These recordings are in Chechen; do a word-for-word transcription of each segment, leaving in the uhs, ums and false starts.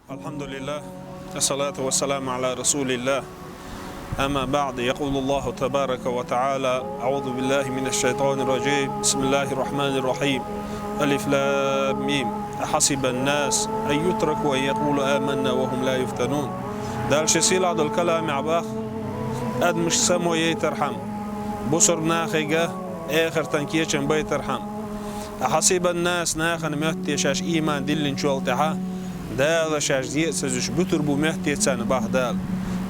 الحمد لله، الصلاة والسلام على رسول الله. أما بعد، يقول الله تبارك وتعالى: أعوذ بالله من الشيطان الرجيم. بسم الله الرحمن الرحيم. ألف لام ميم. أحسب الناس أن يتركوا أن يقولوا آمنا وهم لا يفتنون. Дала шен сийлахь долу каламехь боху: адамаш само яйтархьама, бусурба нахе а эхартан кечам байтархьама. Ахьасибан нас, нахана моьтту те шаьш ийман диллинчул тӀаьхьа Дала шаьш зен а ца зуьйш буьтур бу моьтту те царна боху Дала.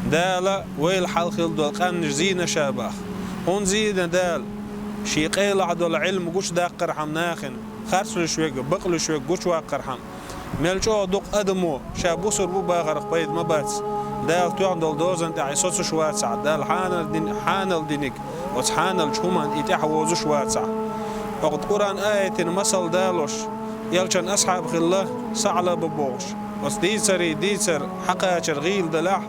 Дала вайл хьалха хилла долу къаьмнаш зийна ша боху. ХӀунда зийна Дала? Шен къайлахь долу Ӏилма гучудаккхархьама нахана, харцлуьйш верг, бакълуьйш верг гучуваккхархьама. Мел чӀогӀа дукха адамо ша бусурба бу бахарх пайда ма бац. Дала тоьхна долу дозан тӀехь и соцуш вацахь, Дала хьанал дин-, хьанал диниг, оцу хьаналчу хӀуманна и тӀаьхьавозуш вацахь. ХӀокху Къуръан аятийн масал далош, элчан асхьаб хилла СаӀлаба бохуш, оцу дийцарийн дийцар хьакхачар гӀийла далахь,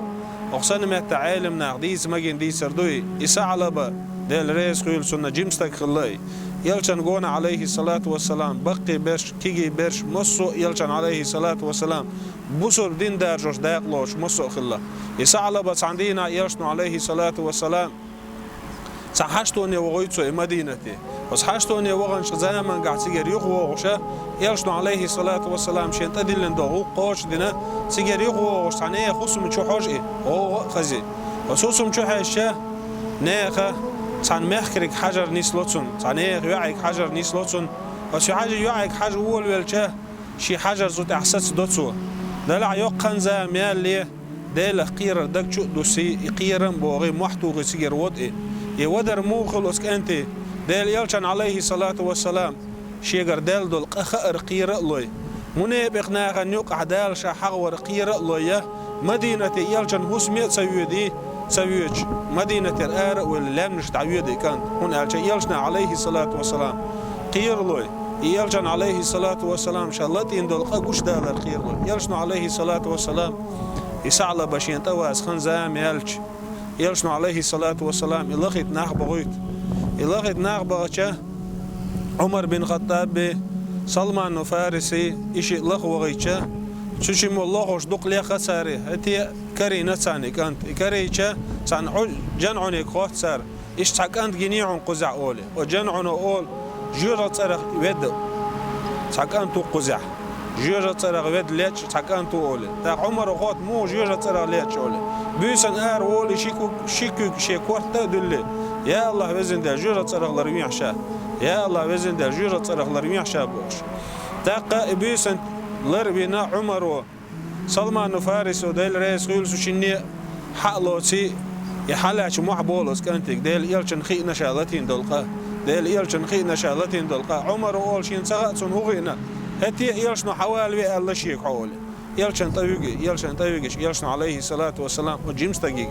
хӀокху санна меттахь Ӏелам наха дийца магийна дийцар ду и. И СаӀлаба, Дела реза хуьйла цунна, жима стаг хилла и. Элчан гонах, Ӏалайхи салату вассалам, баккхий берш, кегий берш, массо а элчан, Ӏалайхи салату вассалам, бусурба дин даржош дакъа лоцуш массо а хилла. И СаӀлаба цхьана дийнахь элчано, Ӏалайхи салату вассалам, цхьа хьаштоне вахуьйту цо и Мадинате. Оцу хьаштоне ваханчу замангахь цигара юхавогӀуша, элчано, Ӏалайхи салату вассалам, шен тӀедиллина долу гӀуллакх кхочушдина, цигара юхавогӀуш цхьа нехан хӀусам чу хьожу и, гӀовгӀа а хези. Оцу хӀусам чу хьаьжча, нехан цхьана мехкариг хьажар нисло цунна, цхьа нехан йоӀиг хьажар нисло цунна. Оцу хьажа йоӀиг хьажа волавелча, шен хьажар цу тӀехь сацадо цо. Делахь йоккха хан-зама ялале, Делах кхерар даг чу а дуссий, и кхерам а богӀий, мохь тухий цигара вода и. И вадар муха хилла оцу кӀанте? Делан элчан, Ӏалайхи салату вассалам, шегара даьлла долу къа хаар кхера а лой, мунепикъ нахана юкъахь Дала ша хьахавар кхера а лой, я Мадинате элчан хӀусаме а ца воьдий, ца воьдуш, Мадинатера ара а ваьлла, лаьмнаш дӀавоьду и кӀант, хӀунда аьлча элчанна, Ӏалайхи салату вассалам, кхера лой. И элчан, Ӏалайхи салату вассалам, ша латийна долу къа гучудалар кхера лой. Элчано, Ӏалайхи салату вассалам, и СаӀлаба шена тӀе ваза хан-зама яьлча, элчано, Ӏалайхи салату вассалам, и лахийта нах бахуьйту. И лахийта нах бахча, Ӏумар бин Хаттаби, Салману Фариси, и шиъ лаха вахийтча, цу чиммо лохуш дукха лехха цара, хӀетте а карийна царна и кӀант. И карийча, царна Ӏу-, жан Ӏуниг хотту цара: «Иштта цхьа кӀант гиний хьуна кхузахь?» — олий. Оцу жан Ӏуно олу: «Жоьжахати цӀарах ведда цхьа кӀант ву кхузахь. Жоьжахати цӀарах ведда лечкъа цхьа кӀант ву», — олий. ТӀаккха Ӏумара хотту: «Муха жоьжахати цӀарах лечкъа?» — олий. Буьйсанна ара волий, ши куьг, ши куьг шен корта а дуьллий: «Я АллахӀ, Везан Дела, жоьжахати цӀарах ларвехьа ша! Я АллахӀ, Везан Дела, жоьжахати цӀарах ларвехьа ша!» — бохуш. ТӀаккха и буьйсанна ларвина Ӏумаро, Салману Фарисо, Дела реза хуьйла цу шинне, хьа а лоций, и хьалаьцча мохь болу оцу кӀантиг, Делан элчанна хиъна ша латийна долу къа. Делан элчанна хиъна ша латийна долу къа. Ӏумара олу, шена ца хаьа цунна хӀун хиъна. ХӀетте а элчано хьавала ве аьлла шега хьо олий. Элчанна тӀе вуьгий, элчанна тӀе вуьгуш, элчано, Ӏалайхи салату вассалам, оцу жима стаге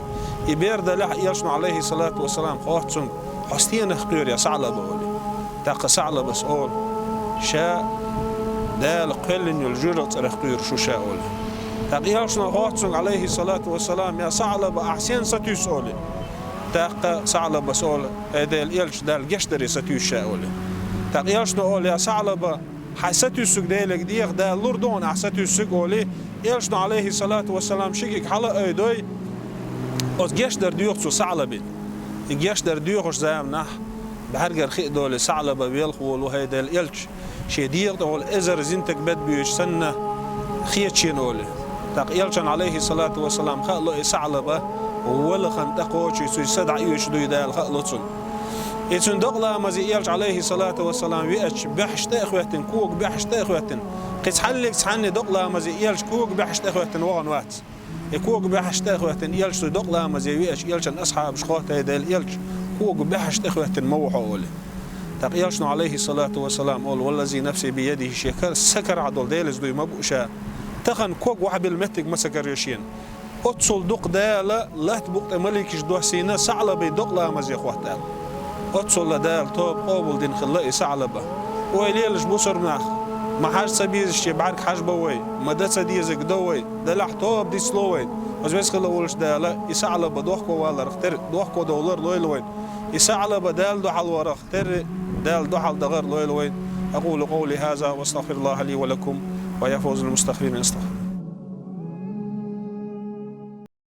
и бер далахь, элчано, Ӏалайхи салату вассалам, хотту цуьнга: «Хьо стенах кхоьру, я СаӀлаба?» — олий. ТӀаккха СаӀлабас олу: «Ша Дала кхоьллина йолу жоьжахати цӀарах кхоьруш ву ша», — олий. ТӀаккха элчано хотту цуьнга, Ӏалайхи салату вассалам: «Я СаӀлаба, ахь сенна сатуьйсу?» — олий. ТӀаккха СаӀлабас олу: «ХӀай Делан элча, Далла гечдаре сатуьйсу ша», — олий. ТӀаккха элчано олу: «Я СаӀлаба, хьайн сатуьйсург Деле деха, Дала лур ду хьуна ахь сатуьйсург», — олий. Элчано, Ӏалайхи салату вассалам, ши куьг хьала а айдой, оцу гечдар доьху цо СаӀлабина. И гечдар доьхучу заманахь бӀаьргара хи а долий, СаӀлаба велха волу, ХӀай Делан элча, шен дегӀа тӀехула эзар зинтаг бед буьйцуш санна, хеташ йина олий. ТӀаккха элчанна, Ӏалайхи салату вассалам, хаало и СаӀлаба валахана тӀекхочий, цуьнан са дӀаоьцуш дуй Дала хаало цунна. И цуьнан докъаламазе элча, Ӏалайхи салату вассалам, веача, баьхьаш тӀе а хӀоьттина, кога баьхьаш тӀе а хӀоьттина, кхин цхьаллиг цхьанне докъаламазе элча кога баьхьаш тӀе а хӀоьттина вахана вац. И кога баьхьаш тӀе а хӀоьттина, элча цу докъаламазе веача, элчан асхьабаш хотту: «ХӀай Делан элча, кога баьхьаш тӀе а хӀоьттина ма ву хьо», — олий. ТӀаккха элчано, Ӏалайхи салату вассалам, олу: «Валлази нафси биядихи», шен кара, са карахь долу Делаца дуй ма бу ша, тахана ког вахьабилла меттиг ма ца карайо шена. Оццул дукха Дала латта букъа тӀе маликаш доссийна СаӀлабин докъаламазе хотту аьлла. Оццул Дала тоба къобалдина хилла и СаӀлаба. Ойла елаш, бусурба нах, ма хьажа ца безаш шен бӀаьрг хьажа бо вай, ма дан ца дезарг до вай, делахь тоба дицло вайна. Оцу веза хилла волчу Дала и СаӀлаба дохко валарх тера, дохко довлар лойла вайна. И СаӀлаба Далла дуьхьал варах терра, Далла дуьхьал дахар лойла вайна. أقول قولي هذا وأستغفر الله لي ولكم ويا فوز المستغفرين. أستغفر.